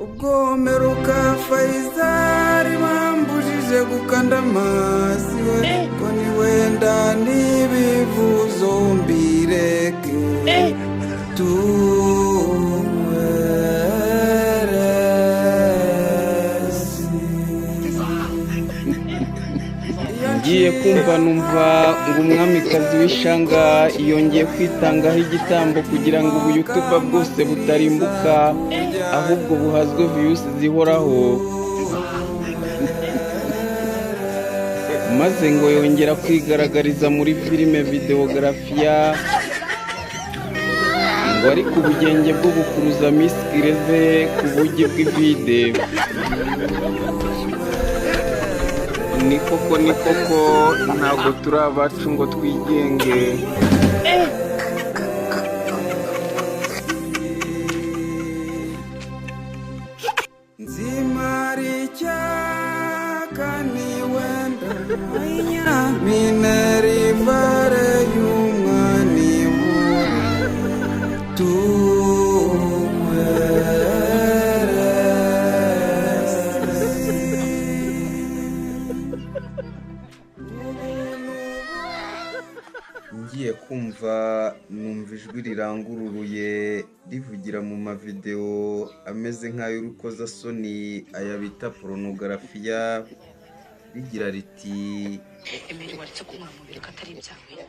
Ubwo mperuka Fayizari bambujije gukanda amazi we, ko ni wenda n'ibivuzo mbireke tuweresi. Ngiye kumva numva ngo umwamikazi w'ishanga yongeye kwitangaho igitambo kugira ngo ubuyutuba bwose butarimbuka, ahubwo buhazwe viyusi zihoraho. Maze ngo yongera kwigaragariza muri filime videogarafiya, ngo ariko ubugenge bwo gukuruza misikire ze ku bugi bw'ivide. Ni koko, ni koko, ntabwo turi abacu ngo twigenge. Nzimara icyaka ni wenda minerivare y'umwani ibura tuweresi. Ngiye kumva numva ijwi rirangururuye rivugira mu mavideo ameze nk'ay'urukozasoni, aya bita porunogarafiya, rigira riti: Emeri, waretse kunkora mu biro ko atari ibyawe?